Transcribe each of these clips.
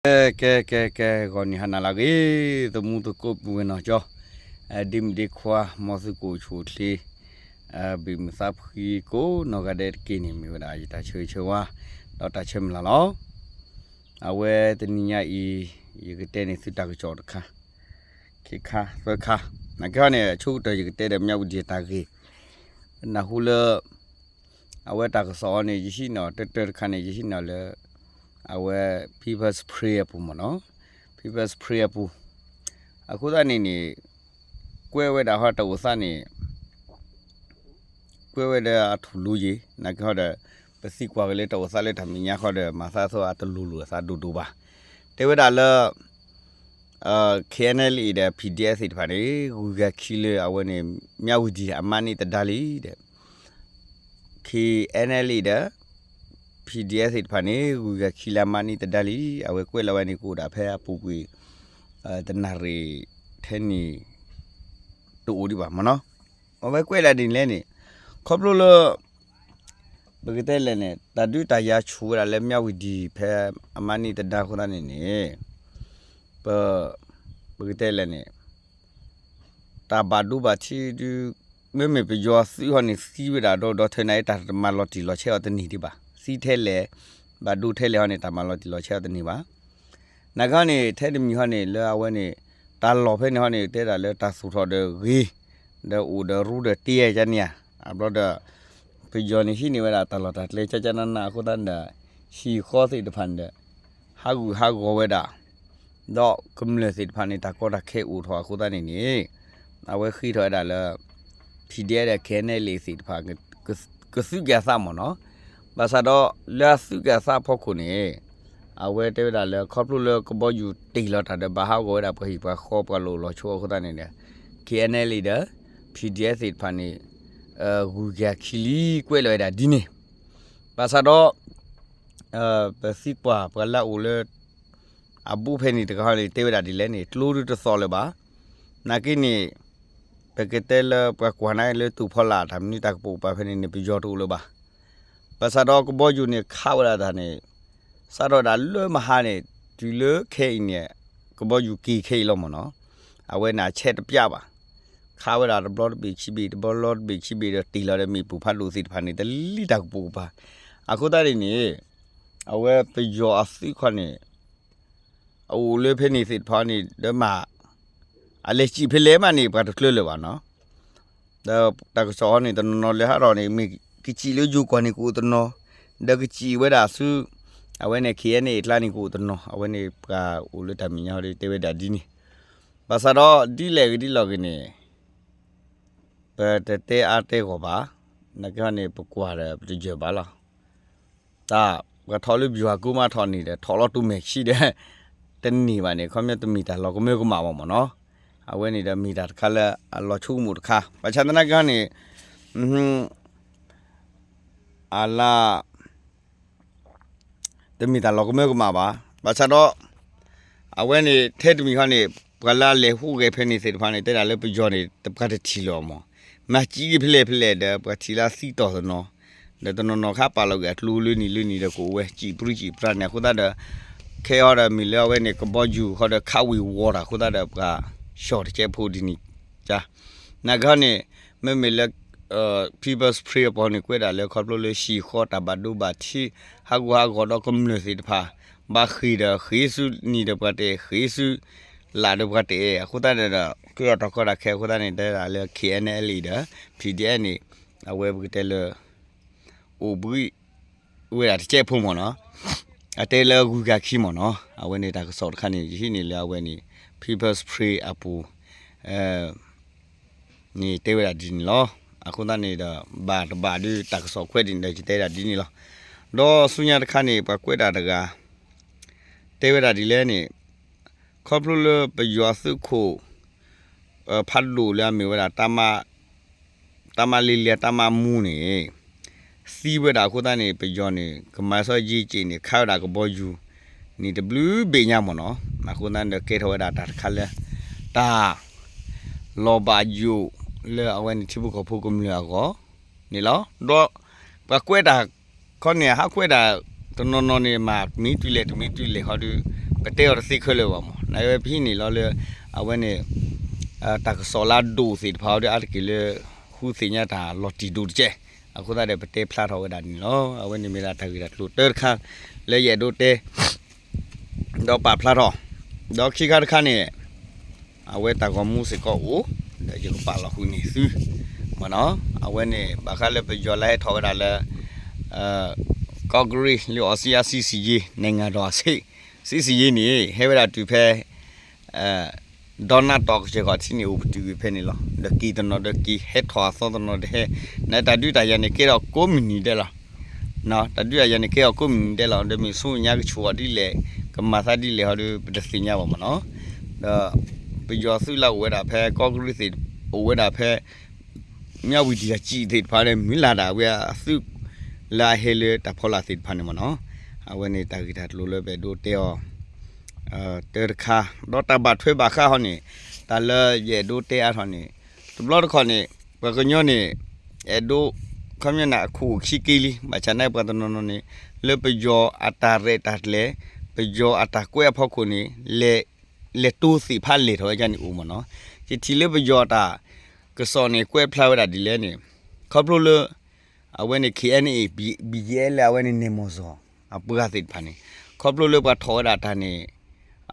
ကဲ ကဲ ကဲ ကဲ ဂီၤနံၤဟါနၤလၢအဂ့ၤ သမူသကိးပုၢ်ဝဲၢ်နီၢ်ကၠီ, ဒ့မုၣ်ဒ့ခွါ မ်သုကအိၣ်ဆူၣ်အိၣ်ချ့, ဘုၣ်မုာ်သးဖှံကိးနီၢ်ဂၤဒဲးတက့ၢ်န့ၣ် မ့ၢ်ဝဲဒၣ်ယတၢ်ဆၢဂ့ၤဆၢဝါ ဒီးတၢ်ဆၢမုၢ်လၢ်လီၤ. အဝဲတနံၤညါအံၤ ယကတဲန့ၢ်သုတၢ်ကစီၣ်တခါ ခံခါသၢခါ, နာ်က့ဟီန့ၣ် အဆိကတၢၢ်ယကတဲဒီး မြဝတီ အတၢ်ဂ့ၢ်, နၢ်ဟူလၢ အဝဲတၢ်ကစီၣ်အီၤန့ၣ် ယဟံးန့ၢ်တၢတၢတခါန့ၣ် ယဟံးန့ၢ်လၢ အဝဲ People's Spring အပူၤမ့ၢ်နီၤ, People's Spring အပူၤ, အဃိသတးန့ၣ်န့ၣ် ကွဲးဝဲဒၣ်ဟီတၢ်အိၣ်သးန့ၣ် ကွဲးဝဲဒီးအထူၣ်လိၤယံၤ နာ်က့ဟီဒီး ပသံကွၢ်က့ၤလၢတၢ်အိၣ်သးလၢတၢ်မဲာ်ညါဃီဒီး မၤသးအသိးအတလိၤလိၤအသးဒိၣ်ဒိၣ်ဘၣ်. တဲဝဲဒၣ်လၢ ခဲအံၤ ခဲအံၤ ဒီး PDF သ့ၣ်တဖၣ်န့ၣ် ဂုၤဂၤခံလၢအဝဲန့ၣ် မြဝတီ အမါန့ၢ်သဒါလံဒီး ခဲအံၤ ခဲအံၤ ဒီး PDF သ့ၣ်တဖၣ်န့ၣ် ဂုၤဂၤခံလၢအမါန့ၢ်သဒါလံ, အဝဲကွဲးလီၤဝဲန့ၣ် ကအိၣ်ဒၣ်ဖဲအပူၤကွံာ် တနၣ်ရံၣ်ထဲန့ၣ် တအိၣ်ဒံးဘၣ်မ့ၢ်နီၤ. အဝဲကွဲးလီၤဒ်န့ၣ်လဲၣ်န့ၣ် ခီဖျိလၢ ပကတဲလဲၣ်န့ၣ် တၢ်ဒုးတၢ်ယၤဆူၣ်ဝဲဒၣ်လၢ မြဝတီ ဖဲအမါန့ၢ်သဒါအဃိသတးန့ၣ်န့ၣ် ပ ပကတဲလဲၣ်န့ၣ် တၢ်ဘၣ်ဒိဘၣ်ထံးဒုး မ့မ့ၢ်ပယီၤသုးဟီန့ၣ် သံဝဲဒၣ်ဒီး ဒီးထဲန့ၣ် တၢ်တမၤလီၤတံၢ်လီၤဆဲးအီၤတန့ၢ်ဒံးဘၣ်. သံထဲလဲၣ် ဘၣ်ဒိထဲလဲၣ်ဟီန့ၣ် တၢ်မၤလီၤတံၢ်လီၤဆဲးအီၤတန့ၢ်ဘၣ်. နာ်က့ဟီန့ၣ် ထဲတမံၤဟီန့ၣ် လၢအဝဲန့ၣ် တၢ်လီၢ်ဖဲန့ၣ်ဟီန့ၣ် တဲဒၣ်လၢတၢ်သူၣ်ထီၣ်ဒီးဂ့ၤ ဒီးအိၣ်ဒီးရူဒီးတ့ယါန့ၣ်ဧါ. အဘျီဒီး ပယီၤန့ၣ်ဟံးန့ၢ်ဝဲဒၣ်တၢ်လီၢ်တၢ်ကျဲ ကကနန အဃိသတးန့ၣ်ဒီး ဟံၣ်ဃီသ့ၣ်တဖၣ်န့ၣ်ဒီး ဟးဂူာ်ဟးဂီၤဝဲဒၣ် ဒီးကမျၢၢ်သ့ၣ်တဖၣ်န့ၣ် တၢ်ကီတၢ်ခဲအိၣ်ထီၣ်အဃိသတးန့ၣ်န့ၣ် အဝဲဃ့ထီၣ်ဝဲဒၣ်လၢ PDF ဒီး ခဲအံၤ ခဲအံၤ သ့ၣ်တဖၣ် ကသုးက့ၤအသးမ့ၢ်နီၤ. ဘၣ်ဆၣ်ဒီးလၢအသုးက့ၤအသးအဖီခိၣ်န့ၣ် အဝဲတဲဝဲဒၣ်လၢ ခီဖျိလၢကဘီယူၤတ့ၢ်လီၤတၢ်ဒီး ဘၣ်ဟးဂီၤဝဲဒၣ်ပှၤဟံၣ်ပှၤဃီ ပှၤလီၢ်အိၣ်လီၢ်ဆိးအဃိသတးန့ၣ်ဒီး ခဲအံၤ ခဲအံၤ ဒီး PDF သ့ၣ်တဖၣ်န့ၣ် ဂုၤက့ၤခံလံ ကွဲးလီၤဝဲဒၣ်ဒ်န့ၣ် ဘၣ်ဆၣ်ဒီး ပသံကွၢ်ပှၤလၢအအိၣ်လၢ အဘူးဖဲန့ၣ်တဂၤဟီန့ၣ် တဲဝဲဒၣ်ဒ်လဲၣ်န့ၣ် ကျိဒုတသီၣ်လၢၤဘၣ်. နာ်က့န့ၣ် ပကတဲလၢပှၤကွၢ်န့ၣ်လၢတူၢ်ဖီလာ်တၢ်မနုၤတၢ်ကပိာ်ကပၤဖဲန့ၣ်န့ၣ် ပယီၤတအိၣ်လၢၤဘၣ်. ဘၣ်ဆၣ်ဒီးကဘီယူၤန့ၣ်ခးဝဲဒၣ်တၢ်န့ၣ် စးထီၣ်ဒၣ်လၢမဟါန့ၣ် တုၤလၢခဲအံၤန့ၣ် ကဘီယူၤက့ၤခဲအံၤလီၤမ့ၢ်နီၤ. အဝဲန့ၣ်အဆဲးတပျၢ်ဘၣ်. ခးဝဲဒၣ်တဘျီတဘ့ၣ်ခံဘ့ၣ် တဘျီတဘ့ၣ်ခံဘ့ၣ်ဒီး တ့ၢ်လီၤဒီးမ့ၣ်ပိၢ်ဖးဒိၣ်သ့ၣ်တဖၣ်န့ၣ် တလံတၢ်ကပိာ်ကပၤ. အဃိသတးန့ၣ်န့ၣ် အဝဲပယီၤအသုးခီန့ၣ် အအိၣ်လၢဖဲန့ၣ်သ့ၣ်တဖၣ်န့ၣ် ဒီးမး အလဲၤစံၣ်ဖဲလဲၣ်မးန့ၣ် ပှၤတကျၢၤလၢၤဘၣ်နီၤ. ဒီးတၢ်ကစီၣ်အီၤန့ၣ် တနီၤနီၤလၢဟးထီၣ်န့ၣ် မ့ၢ်ကစံၣ်လၢယိၤကီၢ်န့ၣ်ကအိၣ်တနီၤ, ဒီးကစံၣ်ဝဲဒၣ်ဆူ အဝဲန့ၣ် ခဲအံၤ ခဲအံၤ အကျါန့ၣ်ကအိၣ်တနီၤ, အဝဲန့ၣ်ပှၤအိၣ်လၢတၢ်မဲာ်ညါဟီဒီးတဲဝဲဒၣ်ဒ်န့ၣ်, ဘၣ်ဆၣ်ဒီးဒ်လဲၣ်ဂ့ၤဒ်လဲၣ်ဂ့ၤန့ၣ် ပတတဲအါတဲဂီၢ်ဘၣ်, နာ်က့ဟီန့ၣ် ပကွၢ်ဒီးပတယၢၢ်ဘၣ်လီၤ. တၢ်ပှၤထီၣ်လၢ ဗျူဟာကုန်း မးထီၣ်န့ၣ်ဒီး ထီၣ်လီၤတူၢ်မဲာ်ခံဒီး တန့ၢ်ဘၣ်န့ၣ် ခီပညီတမ့ၢ်တၢ်လီၤကမၢကမၣ်ဘၣ်မ့ၢ်နီၤ. အဝဲန့ၣ်ဒီးမ့ၢ်တၢ်တခါလၢအလီၤဆိကမိၣ်တခါ, ဘၣ်ဆၣ်သနာ်က့ဟီန့ၣ် အလၢ တမ့ၢ်တၢ်လီၤကမၢကမၣ်ဘၣ်. ဘၣ်ဆၣ်ဒီး အဝဲန့ၣ်ထဲတမံၤဃီန့ၣ် ပှၤလၢအလဲၤဟူးဂဲၤဖဲန့ၣ်သ့ၣ်တဖၣ်န့ၣ် တဲဒၣ်လၢပယီၤန့ၣ် ပှၤတထံၣ်လၢၤအီၤမး, မၤစံးက့ၤဖဲလဲၣ်ဖဲလဲၣ်ဒီး ပှၤထံၣ်လၢအသံတီၢ်တနီၤ, ဒီးတနီၤနီၤခါပာ်လီၤက့ၤအကျိလၢနံၤလၢနံၤဒီးကအိၣ်ဝဲစံးပြံစံးပြါန့ၣ် အဃိသတးဒီး ခဲအံၤဒီးမ့ၢ်လၢအဝဲန့ၣ် ကဘီယူၤဃီဒီးခးဝ့ၤဝီၤတၢ်အဃိသတးဒီး ပှၤ ရှော့ တကဲးဖိဒ်န့ၣ် က နာ်က့ဟီန့ၣ် မ့မ့ၢ်လၢ People's Spring အပူၤန့ၣ် ကွဲးဒၣ်လၢခီဖျိလၢဟံၣ်ဃီတၢ်ဘၣ်ဒိဘၣ်ထံး ဟးဂူာ်ဟးဂီၤဒီးကမျၢၢ်သ့ၣ်တဖၣ် ဘၣ်ဃ့ၢ်ဒီးဃ့ၢ်ဆူနံၤဒီးပှၤတအဲၣ် ဃ့ၢ်ဆူ လၢ်ဒီးပှၤတအဲၣ် အဃိသတးန့ၣ်ဒီး ကဲထီၣ်တၢ်ကီတၢ်ခဲအဃိသတးန့ၣ် တဲဒၣ်လၢ ခဲအံၤ ခဲအံၤ ဒီး PDF န့ၣ် အဝဲပကတဲလၢ အိၣ်ဘှံးဝဲဒၣ်တကဲးဖိမ့ၢ်နီၤ, အတဲလၢဂုၤကၤခံမ့ၢ်နီၤ, အဝဲန့ၣ်တၢ်ကစီၣ်တခါန့ၣ် ယဟံးန့ၢ်လၢအဝဲန့ၣ် People's Spring အပူၤ န့ၣ်တဲဝဲဒၣ်ဒ်န့ၣ်လီၤ. အဃိသတးန့ၣ်ဒီး ဘၣ်တဘၣ်ဒီးတၢ်ကစီၣ်ခွဲးဒ်န့ၣ်ဒီး ယတဲဒၣ်ဒ်န့ၣ်လီၤ. ဒီးဆူညါတခါန့ၣ် ပှၤကွဲးတၢ်တဂၤ တဲဝဲဒၣ်ဒ်လဲၣ်န့ၣ် ခီဖျိလၢပယီၤသုးခိၣ် ဖးဒိၣ်လၢအမ့ၢ်ဝဲဒၣ် တၢ်မၤလ့လ့ တၢ်မၤမူန့ၣ် သံဝဲဒၣ်အဃိသတးန့ၣ် ပယီၤန့ၣ် ကမၤစီယ့က့ၣ်န့ၣ် ခးဝဲဒၣ်ကဘီယူၤန့ၣ် တဘျုးဘ့ၣ်ညါမ့ၢ်နီၤ, အဃိသတးန့ၣ်ဒီးကဲထီၣ်ဝဲဒၣ်တၢ်တခါလၢ တၢ် လီၤဘၣ်ယိၣ်လၢအဝဲန့ၣ်ထံဖိကီၢ်ဖိကမျၢၢ်အဂီၢ်န့ၣ်လီၤ. ဒီးပှၤကွဲးတၢ်ခီန့ၣ် ဟးကွဲးတၢ်တနီၤနီၤန့ၣ် မ့ၢ်မံၤတုၤလဲၣ်တမံၤတုၤလဲၣ်ဃီဒီး ပတဲအီၤတသ့ခဲလၢာ်ဘၣ်မး, နဝဲပဟံးန့ၢ်လီၤလၢ အဝဲန့ၣ် တၢ်ကစီၣ်လၢအဒိၣ်သ့ၣ်တဖၣ်အီၤဒီး အါတက့ၢ်လၢ ဃုသ့ၣ်ညါတၢ်လီၤတံၢ်ဒိၣ်တက့ၢ်. အဃိသတးဒီး ပတဲဖျါထီၣ်ဝဲဒၣ်န့ၣ်လီၤ. အဝဲန့ၣ်မ့ၢ်ဒၣ်တၢ်ဂ့ၢ်တၢ်ကျိၤတၢတခါ လၢယအဲၣ်ဒိးတဲ ဒီးပာ်ဖျါထီၣ်, ဒီးခံခါတခါန့ၣ် အဝဲတၢ်ဂီၤမူစ့ၢ်ကီးအိၣ်, ဒီးယကပာ်လီၤဃုာ်န့ၢ်သု မ့ၢ်နီၤ. အဝဲန့ၣ် ဘၣ်ဃးလၢပယီၤလၢဟဲထီၣ်ဝဲဒၣ်လၢ ကီၢ်ကရံၣ် လၢ အာဆီယံအ စစ်ဆင်ရေး နိုင်ငံတော် စစ်, စစ်ဆင်ရေး န့ၣ် ဟဲဝဲဒၣ်တုၤဖဲ ဒီနၢ်တီၢ်ကစၢၢ်ခီၣ်ထံးန့ၣ် အိၣ်ပတုာ်ကွံာ်ဖဲန့ၣ်လီၤ. ဒီးက့ၤတနီၤဒီးက့ၤ ဟဲထီၣ်အသီတနီၤဒီးဟဲ, နတၢ်ဒုးတၢ်ယၤန့ၣ်ကဲထီၣ်ကိးမုၢ်နံၤဒဲးလီၤ. တၢ်ဒုးတၢ်ယၤန့ၣ်ကဲထီၣ်ကိးမုၢ်နံၤဒဲးလီၤ. ဒီးမ့ၢ်ဆူညါကဆူးအီၤဒ်လဲၣ် ကမၤသးဒ်လဲၣ်ဟီဒီး ပတသ့ၣ်ညါဘၣ်မ့ၢ်နီၤ. ဒီး ပယီၤသုးလၢအိၣ်ဝဲဒၣ်ဖဲကီၢ်ကရံၣ်သ့ၣ် အိၣ်ဝဲဒၣ်ဖဲ မြဝတီ ဒီး ကျိက် သ့ၣ်တဖၣ်န့ၣ် မုၢ်လၢ်ဒၣ်ဝဲအသုး လၢအဟဲလၢတၢ်ဖီလာ်သ့ၣ်တဖၣ်န့ၣ်မ့ၢ်နီၤ. အဝဲန့ၣ်တၢ်ဂ့ၢ်တၢ်ကျိၤလၢပအဲၣ်ဒိးတဲအီၤ တၢတခါ, ဒီးတၢ်ဘၣ်ထွဲဘၣ်ဃးဟီန့ၣ် တၢ်လၢယအဲၣ်ဒိးတဲအါထီၣ်န့ၣ် တဘျီတခီၣ်န့ၣ် ပှၤကညီန့ၣ် အဲၣ်ဒိး ခီပညီန့ၣ်အခိၣ်အိၣ်ခံက့လံ, ဘၣ်ဆၣ်န့ၣ်ပှၤတနီၤနီၤန့ၣ် လၢပယီၤအတၢ်ရဲၣ်တၢ်ကျဲၤ ပယီၤအတၢ်ကွဲးအဖီခိၣ်န့ၣ် လဲၤ လဲၤတိသ့ၣ်ဖးလဲၢ်ထီၣ်ဝဲဒ်န့ၣ်အိၣ်မ့ၢ်နီၤ. ယထံၣ်လၢပယီၤအတၢ်ကစီၣ်န့ၣ် ကွဲးဖျါဝဲဒၣ်ဒ်လဲၣ်န့ၣ် ခီဖျိလၢ အဝဲန့ၣ် KNA, BGF လၢအဝဲန့ၣ် နယ်မြေစောင့် အပှၤသ့ၣ်တဖၣ်န့ၣ် ခီဖျိလၢပှၤထီၣ်ဝဲဒၣ်တၢ်န့ၣ်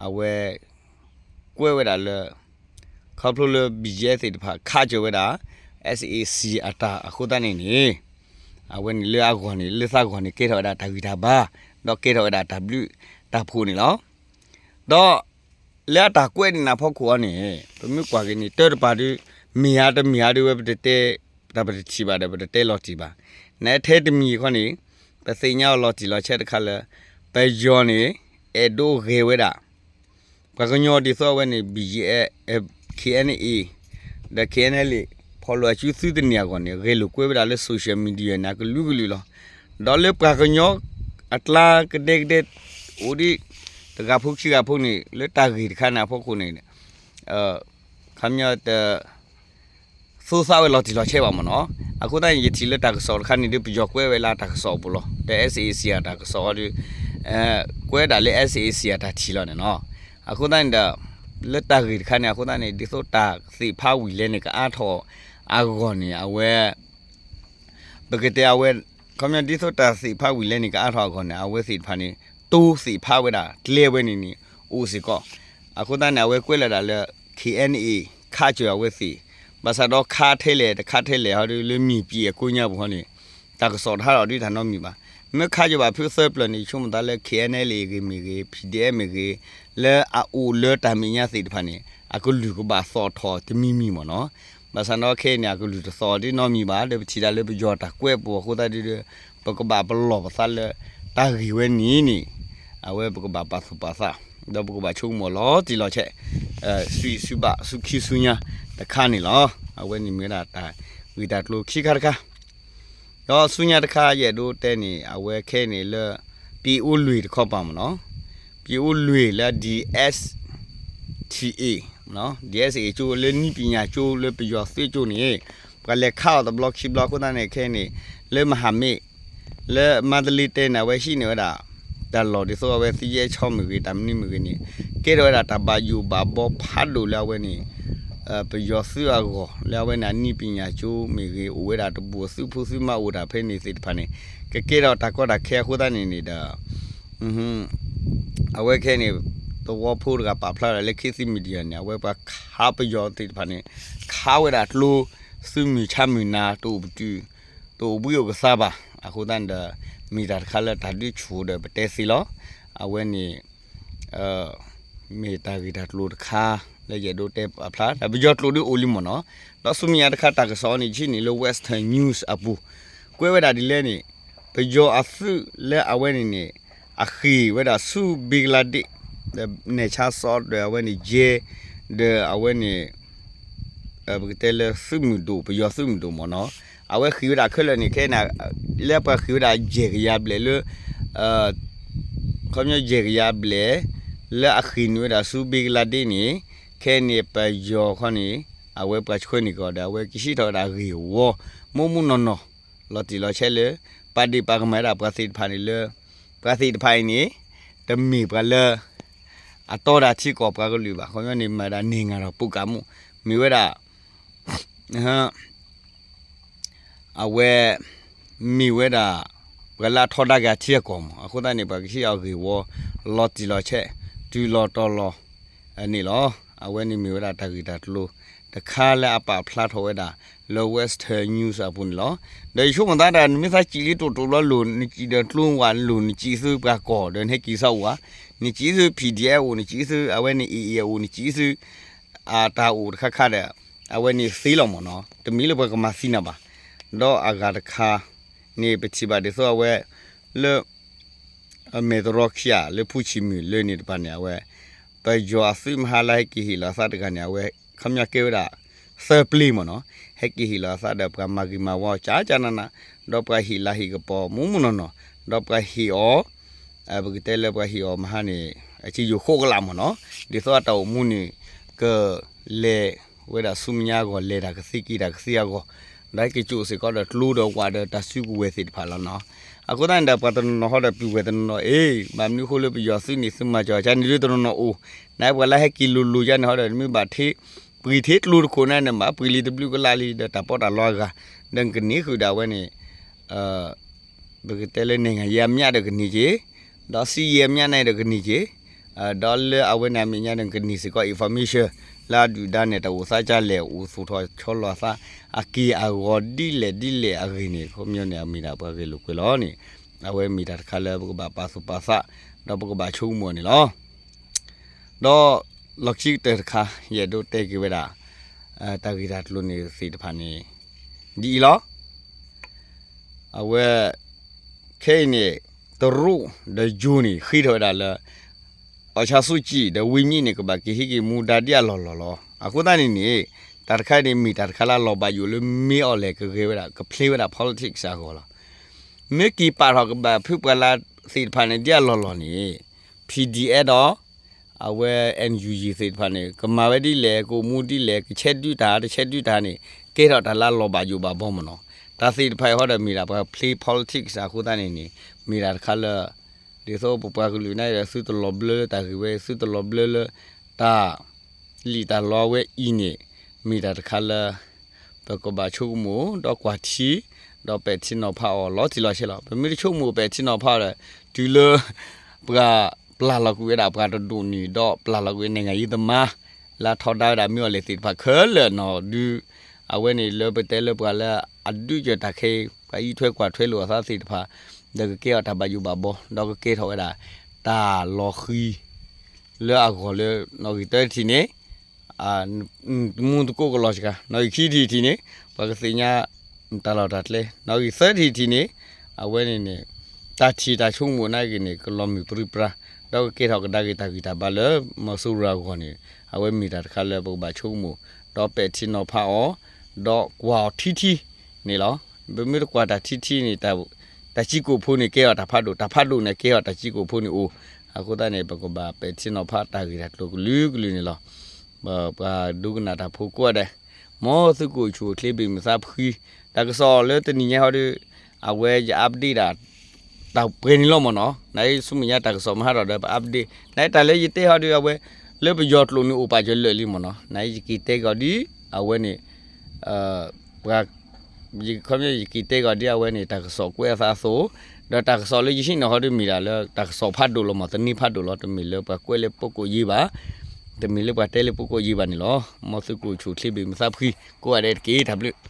အဝဲ ကွဲးဝဲဒၣ်လၢ ခီဖျိလၢ BGF သ့ၣ်တဖၣ် ခးကၢၤဝဲဒၣ် SAC အတၢ်အဃိသတးန့ၣ်န့ၣ် အဝဲန့ၣ်လၢအဂီၢ်န့ၣ် လၢသးဂီၢ်န့ၣ် ကဲထီၣ်ဝဲဒၣ်တၢ်ဂံၢ်တၢ်ဘါ ဒီးကဲထီၣ်ဝဲဒၣ်တၢ်ဘျုးတၢ်ဖှိၣ်န့ၣ်လီၤ. ဒီး လၢအတၢ်ကွဲးန့ၣ်နၤဖီခိၣ်အီၤန့ၣ် ပမ့ၢ်ကွၢ်က့ၤန့ၣ် တၢတပၤဒုး မ့ၢ်ဧါတမ့ၢ်ဧါဒုးဝဲ ပတတဲ တၢ်ပတထံၣ်ဘၣ်ဒီး ပတတဲလီၤတံၢ်ဘၣ်. နထဲတမံၤဃီန့ၣ် ပသ့ၣ်ညါအီၤလီၤတံၢ်လီၤဆဲးတခါလၢ ပယီၤန့ၣ် အဲၣ်ဒိးဂဲၤဝဲဒၣ် ပှၤကညီဒ်သိးအဝဲန့ၣ် BGF, KNA ဒီး KNLA ဖီၣ်လိာ်အစုသုတန့ၢ်အဂီၢ်န့ၣ် ဂဲၤလိာ်ကွဲဝဲဒၣ်လၢ social media န့ၣ် အကလုာ်ကလုာ်လီၤ. ဒီးလၢပှၤကညီအကျါကဒဲကဒဲ အိၣ်ဒံး တဂၤဖိခံဂၤဖိန့ၣ် လၢတၢ်ဂ့ၢ်တခါန့ၣ်အဖီခိၣ်န့ၣ် ခီပညီတ သိသးဝဲလီၤတံၢ်လီၤဆဲးဘၣ်မ့ၢ်နီၤ. အဃိသတးန့ၣ် ယထံၣ်လၢတၢ်ကစီၣ်တခါန့ၣ်ဒုး ပယီၤကွဲးဝဲလၢတၢ်ကစီၣ်အပူၤလီၤ. ဒီး SAC အတၢ်ကစီၣ်အီၤဒုး ကွဲးဒၣ်လၢ SAC အတၢ်ထံၣ်လီၤန့ၣ်နီၤ. အဃိသတးန့ၣ်ဒီး လၢတၢ်ဂ့ၢ်တခါန့ၣ် အဃိသတးန့ၣ် ဒ်သိးတၢ်သ့ၣ်ဖးဝံၤလဲၣ်န့ၣ် ကအါထီၣ်အဂီၢ်န့ၣ် အဝဲ ပကတဲအဝဲ ခီပညီဒ်သိးတၢ်သ့ၣ်ဖးဝံၤလဲၣ်န့ၣ် ကအါထီၣ်အဂီၢ်န့ၣ် အဝဲသ့ၣ်တဖၣ်န့ၣ် တိသ့ၣ်ဖးဝဲဒၣ်ကျဲဝဲန့ၣ်န့ၣ် အိၣ်စ့ၢ်ကီး. အဃိသတးန့ၣ် အဝဲကွဲးလီၤဒၣ်လၢ KNA ခးစၢၤအဝဲသ့ၣ်, ဘၣ်ဆၣ်ဒီးခးထဲလဲၣ်တခးထဲလဲၣ်ဟီဒုး လၢမ့ၢ်ပှၤအကိညါပူၤဟီန့ၣ် တၢ်ကစီၣ်တဟးထီၣ်ဒုးတၢ်နီတမံၤဘၣ်. မ့ၢ်ခးစၢၤဘၣ်ဖုသၢပျၢၤန့ၣ် ဆိကမိၣ်သးလၢ KNLA ဂ့ၤမ့ၢ်ဂ့ၤ PDF မ့ၢ်ဂ့ၤ လၢအအိၣ်လၢတၢ်မဲာ်ညါသ့ၣ်တဖၣ်န့ၣ် အကလုၢ်ကဘၣ်သီၣ်ထီၣ်တမံၤမံၤမ့ၢ်နီၤ. ဘၣ်ဆၣ်ဒီးခဲအံၤန့ၣ် အကလုၢ်တသီၣ်ဒ်နီတမံၤဘၣ် ဒီးပထံၣ်ဒၣ်လၢပယီၤတၢ်ကွဲးပူၤအဃိသတးဒုး ပကဘၣ်ပလီၢ်ပသးလၢ တၢ်ဂ့ၢ်ဝဲန့ၣ်န့ၣ် အဝဲပကဘၣ်ပာ်သူၣ်ပာ်သး ဒီးပကဘၣ်ဆိကမိၣ်လီၤတံၢ်လီၤဆဲး ဆူဆူဘၣ်ဆူခံဆူညါတခါန့ၣ်လီၤ. အဝဲန့ၣ်မ့ၢ်ဝဲဒၣ်တၢ်ဂ့ၢ်တၢ်ကျိၤခံခါတခါ ဒီးဆူညါတခါ ယအဲၣ်ဒိးတဲန့ၣ် အဝဲခဲအံၤန့ၣ်လၢ ပအိၣ်လွံၢ်တခီပၤမ့ၢ်နီၤ, ပအိၣ်လွံၢ်လၢ DSTA, DSTA ကၠိလၢနည်းပညာကၠိလၢပယီၤသုးကၠိန့ၣ် ပှၤလဲၤခးအီၤတဘျီခံဘျီအဃိသတးန့ၣ် ခဲအံၤန့ၣ် လၢမဟာမိတ် လၢမန္တလေးတိုင်းန့ၣ် အဝဲဟံးန့ၢ်ဝဲဒၣ် တၢ်လီၢ်ဒ်သိးအဝဲသယဲၣ်ချောင်းမ့ၢ်ဂ့ၤ တၢ်မနုၤမ့ၢ်ဂ့ၤန့ၣ် ကဲထီၣ်ဝဲဒၣ်တၢ်ဘၣ်ယိၣ်ဘၣ်ဘီဖးဒိၣ်လၢအဝဲန့ၣ် ပယီၤသုးအဂီၢ် လၢအဝဲန့ၣ် နည်းပညာကၠိမ့ၢ်ဂ့ၤ အိၣ်ဝဲဒၣ်တဘိၣ် သုးဖိသုးမါအိၣ်တၢ်ဖဲန့ၣ်သ့ၣ်တဖၣ်န့ၣ် ကကဲထီၣ်တၢ်ကီတၢ်ခဲအဃိသတးန့ၣ်န့ၣ်ဒီး အဝဲခဲအံၤန့ၣ် သဝီဖိတဂၤပာ်ဖျါဒၣ်လၢ ခေတ်သစ် Media န့ၣ် အဝဲပှၤခးပယီၤသ့ၣ်တဖၣ်န့ၣ် ခးဝဲဒၣ်ကျိ သုးမုၢ်ဆါမုၢ်နၤ တအိၣ်ပတုာ် တအိၣ်ဘှံးအိၣ်ကသါဘၣ်. အဃိသတးန့ၣ်ဒီး မ့ၢ်တၢ်တခါလၢတၢ်ဒုးဆူၣ်ဒီးပတဲသ့လီၤ. အဝဲန့ၣ် မ့ၢ်တၢ်ဂ့ၢ်တၢ်ကျိၤတခါ လၢယအဲၣ်ဒိးတဲပာ်ဖျါ တၢ်ပယီၤကျိၤဒုးအိၣ်လံမ့ၢ်နီၤ. ဒီးဆူမဲာ်ညါတခါတၢ်ကစီၣ်န့ၣ် ယထံၣ်န့ၣ်လၢ Western News အပူၤ ကွဲးဝဲဒၣ်ဒ်လဲၣ်န့ၣ် ပယီၤအသုးလၢအဝဲန့ၣ်န့ၣ် အဃ့ၢ်ဝဲဒၣ်ဆူ ဘင်္ဂလားဒေ့ရှ် ဒီး နယ်ခြားစောင့် ဒီးအဝဲန့ၣ် ရဲ ဒီးအဝဲန့ၣ် ပကတဲလၢသုးမုၢ်ဒိၣ် ပယီၤသုးမုၢ်ဒိၣ်မ့ၢ်နီၤ အဝဲဃ့ၢ်ဝဲဒၣ်ခဲလၢာ်န့ၣ် ခဲအံၤန့ၣ် လၢပှၤဃ့ၢ်ဝဲဒၣ်ယဲၢ်ကယၤဘျဲၣ်လၢ ခီပညီယဲၢ်ကယၤဘျဲၣ် လၢအဃ့ၢ်နုာ်ဝဲဒၣ်ဆူ ဘင်္ဂလားဒေ့ရှ် န့ၣ် ခဲအံၤန့ၣ် ပယီၤခီန့ၣ် အဝဲပှၤဆှၢန့ၢ်ကီးဒီး အဝဲကဟံးထီၣ်ဝဲဒၣ်ဂ့ၢ်ဝီ မိၢ်မိၢ်နီၢ်နီၢ် လီၤတံၢ်လီၤဆဲးလၢ ပာ်ဒ့ၣ်ပာ်ကမၣ်ဝဲဒၣ်ပှၤသ့ၣ်တဖၣ်န့ၣ်လၢ ပှၤသ့ၣ်တဖၣ်အံၤန့ၣ် တမ့ၢ်ပှၤလၢ အတီဒၣ်ထံကီၢ်ပှၤကလုာ်ဘၣ်. ခီပညီန့ၣ် မၤဒၣ်န့ၢ်ငါဒီးပူးကးမူၣ် မ့ၢ်ဝဲဒၣ် အဝဲ မ့ၢ်ဝဲဒၣ် ပှၤလၢအထီဒါက့ၤအထံအကီၢ်မး. အဃိသတးန့ၣ် ပှၤကဟ့ၣ်အီၤဂ့ၢ်ဝီ လီၤတံၢ်လီၤဆဲး တုၤလီၤတီၤလီၤ န့ၣ်လီၤ. အဝဲန့ၣ်မ့ၢ်ဝဲဒၣ်တၢ်ဂ့ၢ်တၢ်ကျိၤ တခါလၢအပာ်ဖျါထီၣ်ဝဲဒၣ် လၢ Western News အပူၤန့ၣ်လီၤ. ဒီးယဆိကမိၣ်သးဒၣ် နမ့ၢ်သးစံးလံတိၢ်တိၢ်ဘျီလိၤ နစံးဒီးကျိဝးလိၤ နစံးသုပှၤကီၢ် ဒီးနဟဲက့ၤသးအိၣ်ဧါ, နစံးသု ဖံၣ်ဒံၣ်အဲၣ်အိၣ် နစံးသု အဝဲန့ၣ် အ့ၣ်အ့ၣ်အိၣ် နစံးသု အတၢ်အိၣ်တခါခါဒီး အဝဲန့ၣ်သ့လီၤမ့ၢ်နီၤ. တမ့ၢ်လၢပှၤကမၤသံနၤဘၣ်. ဒီးအဂၤတခါန့ၣ် ပထံၣ်ဘၣ်ဒ်သိးအဝဲ လၢ မဲၢ်တရီခံဂၤ လၢဖူဆံၣ်မုၢ်လၢန့ၣ်တဖၣ်န့ၣ် အဝဲ ပယီၤအသုးမဟါလၢဟဲက့ၤဟ့ၣ်လီၤအသးတဂၤန့ၣ် အဝဲ ခီပညီကဲဝဲဒၣ် သၢပျ့ၤမ့ၢ်နီၤ. ဟဲက့ၤဟ့ၣ်လီၤအသးဒီးပှၤမၤဂ့ၤမၤဝါအီၤ ကၠးကၠးနးနး, ဒီးပှၤဟ့ၣ်လၤဟ့ၣ်ကပီၤမူးမူးနီၢ်နီၢ်, ဒီးပှၤဟ့ၣ်အီၤ ပကတဲလၢပှၤဟ့ၣ်အီၤမဟါန့ၣ် အစ့ယိၤဃိးကလးမ့ၢ်နီၤ. ဒ်သိးအတၢ်အိၣ်မူန့ၣ် ကလဲၤဝဲဒၣ်ဆူမဲာ်ညါအဂီၢ် လဲၤတၢ်ကသ့က့ၤတၢ်ကသ့အဂီၢ်, ဒီးဟဲက့ၤကၠိၣ်စ့ၢ်ကီးဒီးကျိဒီးဝးဒီးတၢ်စုကဝဲၤသ့ၣ်တဖၣ်လီၤနီၤ. အဃိသတးန့ၣ်ဒီး ပှၤတနီၤနီၤဟီဒီးပုၢ်ဝဲၢ်တနီၤနီၤ အ့ ဘၣ်မနုၤအဃိလၢပယီၤသုးန့ၣ် သုမၤစၢၤကန့ၣ်ဒ်တနီၤနီၤအိၣ်, နပှၤလၢဟဲက့ၤလိၤလိၤကန့ၣ်ဟီဒီး နမ့ၢ်ဘၣ်ထ့ ပှ့ၤထ့ကျိတခိၣ်န့ၣ်န့ၣ် မ့ၢ်ပှ့ၤလံတဘျုးကလးလံ ဒီးတၢ်ပီးတၢ်လီအဂၤ ဒီးကန့ၢ်ဃုာ်ဒၣ်ဝဲန့ၣ် ပကတဲလၢ နိုင်ငံရေးအမြတ် ဒီးကန့ၢ်က့ၤ, ဒီးစစ်ရေးအမြတ် န့ၣ်ဒီးကန့ၢ်က့ၤ, ဒီးလၢအဝဲန့ၣ်အမဲာ်ညါဒီးကန့ၢ်စ့ၢ်ကီး information လၢအဒုၣ်ဒါန့ၣ် တၢ်အိၣ်သးကလဲၣ် အိၣ်သူၣ်ထီၣ်ဆီလီၤအသး အက့ၢ်အဂီၤဒ်လဲၣ်ဒ်လဲၣ်အဂ့ၢ်န့ၣ် ခီပညီန့ၣ်အမ့ၢ်ဒၣ်ပှၤဂ့ၢ်လိာ်ကွဲလီၤန့ၣ် အဝဲမ့ၢ်တၢ်တခါလၢပကဘၣ်ပာ်သူၣ်ပာ်သး ဒီးပကဘၣ်ဆိကမိၣ်န့ၣ်လီၤ. ဒီးလီၢ်ခံကတၢၢ်တခါ ယအဲၣ်ဒိးတဲက့ၤဝဲဒၣ် တၢ်ဂ့ၢ်တၢ်ကျိၤန့ၣ်သ့ၣ်တဖၣ်န့ၣ် ဒ်အံၤလီၤ. အဝဲ ခဲအံၤန့ၣ် တရူးဒီးယိၤန့ၣ် ဃ့ထီၣ်ဝဲဒၣ်လၢ အောင်ဆန်းစုကြည် ဒီး ဝင်းမြင့် န့ၣ် ကဘၣ်က့ၤဟံးက့ၤမူဒါဒ်အလီၢ်လီၢ်လီၤ. အဃိသတးန့ၣ်န့ၣ် တၢ်တခါန့ၣ်မ့ၢ်တၢ်တခါလၢအလီၤဘၣ်ယိၣ်လၢမ့ၢ်အီၤလဲၣ်ကဂဲၤဝဲဒၣ် ကဖျ့ဝဲဒၣ် politics အဂီၢ်လီၤ. မ့ၢ်က့ၤပာ်ထီၣ်ကဘၣ်ဖုပှၤလၢသ့ၣ်တဖၣ်န့ၣ် ဒ်အလီၢ်လီၢ်န့ၣ် ဖံၣ်ဒံၣ်အဲၣ်ဒီး အဝဲ NUG သ့ၣ်တဖၣ်န့ၣ် ကမၤဝဲဒ်လဲၣ် ကအိၣ်မူဒ်လဲၣ် ကဆဲးဒုးတၢ် တဆဲးဒုးတၢ်န့ၣ် ကဲထီၣ်တၢ်လၢအလီၤဘၣ်ယိၣ်ဘၣ်ဘီမ့ၢ်နီၤ. တၢ်သ့ၣ်တဖၣ်အံၤဟီဒီးမ့ၢ်ဒၣ်ပှၤဖျ့ politics အဃိသတးန့ၣ်န့ၣ် မ့ၢ်ဒၣ်တခါလၢ ဒ်သိးပပှၤကလုာ်န့ၣ်ဒီး သုတလီၤဘျၢလၢတၢ်ဂ့ၢ်ဝဲ သုတလီၤဘျၢလၢ တၢ် လံာ်တၢ်လီဝဲအံၤန့ၣ် မ့ၢ်တၢ်တခါလၢ ပကဘၣ်ဆိကမိၣ် ဒီးကွၢ်ထံ ဒီးပဲာ်ထံနီၤဖးအီၤလီၤတံၢ်လီၤဆဲးလီၤ. ပမ့ၢ်တဆိကမိၣ်ပဲာ်ထံနီၤဖးအီၤဒီး တုၤလၢ ပှၤပျၢ်လီၤကွံာ်ဝဲဒၣ်ပှၤတဒူၣ်န့ၣ် ဒီးပျၢ်လီၤကွံာ် နိုင်ငံရေးသမား လၢအထီဒါဝဲဒၣ်မ့ၢ်အီၤလဲၣ်သ့ၣ်တဖၣ်ခဲလၢာ်နီၤဒု အဝဲန့ၣ်လၢပတဲလၢပှၤလၢအဒုးကၢၢ်တၢ်ခဲအံၤ ပှၤအံးထွဲကွၢ်ထွဲလိာ်အသးသ့ၣ်တဖၣ် ဒီးကကဲအီၤတၢ်ဘၣ်ယိၣ်ဘၣ်ဘီ ဒီးကကဲထီၣ်ဝဲဒၣ် တၢ်လီၤဃံၤ လၢအဂီၢ်လၢ နီၣ်ဂံၢ်သၢထံၣ်န့ၣ် မူသကိးကလီၤစှၤ နီၣ်ဂံၢ်ခံထံၣ်ထံၣ်န့ၣ် ပှၤကသ့ၣ်ညါ တၢ်လီၢ်တၢ်ကျဲ နီၣ်ဂံၢ်သၢထံၣ်ထံၣ်န့ၣ် အဝဲန့ၣ်န့ၣ် တၢ်ထံၣ်တၢ်ဆိကမိၣ်နာ်က့န့ၣ် ကလီၤမုၢ်ပြံပြါ ဒီးကကဲထီၣ်ကဒါက့ၤတၢ်ဂံၢ်တၢ်ဘါလၢ မီၤစိရိၤအဂီၢ်န့ၣ် အဝဲမ့ၢ်တၢ်တခါလၢပကဘၣ်ဆိကမိၣ် ဒီးပဲာ်ထံနီၤဖးအီၤ ဒီးကွၢ်အီၤထံထံန့ၣ်လီၤ. ပမ့ၢ်တကွၢ်တၢ်ထံထံန့ၣ် တၢ်စံးကိာ်ဖိန့ၣ်ကဲအီၤတၢ်ဖးဒိၣ် တၢ်ဖးဒိၣ်န့ၣ်ကဲအီၤတၢ်စံးကိာ်ဖိန့ၣ်အိၣ် အဃိသတးန့ၣ် ပကဘၣ်ပဲာ်ထံနီၤဖးတၢ်ဂ့ၢ်တၢ်ကျိၤကလုာ်ကလုာ်န့ၣ်လီၤ. ပှၤဒိကနၣ်တၢ်ဖိကိးဂၤဒဲး မ်သုကအိၣ်ဆူၣ်အိၣ်ချ့ဘၣ်မုာ်သးဖှံ တၢ်ကစီၣ်လၢတနံၤညါဟီဒီး အဝဲယ update ဒၣ် တၢ်ပှဲၤန့ၣ်လီၤမ့ၢ်နီၤ. နဆူမဲာ်ညါတၢ်ကစီၣ်မဟါထီၣ်ဒီး ပ update နတၢ်လၢယတဲဟီဒီး အဝဲ လၢပယီၤကျိာ်န့ၣ်အိၣ်ပာ်စၢၤလၢာ်လံမ့ၢ်နီၤ. နယက့ၤတဲကီးဒ် အဝဲန့ၣ် ပှၤ ခီပညီယက့ၤတဲကီးဒ်အဝဲန့ၣ် တၢ်ကစီၣ်ကွဲးအသးအသိး ဒီးတၢ်ကစီၣ်လၢယဟံးန့ၢ်ဟီဒီးမ့ၢ်ဒၣ်လၢတၢ်ကစီၣ်ဖးဒိၣ်လီၤမ့ၢ် သန့ဖးဒိၣ်လီၤ တမ့ၢ်လၢပှၤကွဲးလၢပိကိၣ်ယ့ဘၣ် တမ့ၢ်လၢပှၤတဲလၢပိကိၣ်ယ့ဘၣ်န့ၣ်လီၤ. မ်သုကအိၣ်ဆူၣ်အိၣ်ချ့ဘၣ်မုာ်သးဖှံ ကိးဂၤဒဲးတက့ၢ် တၢ်ဘျုး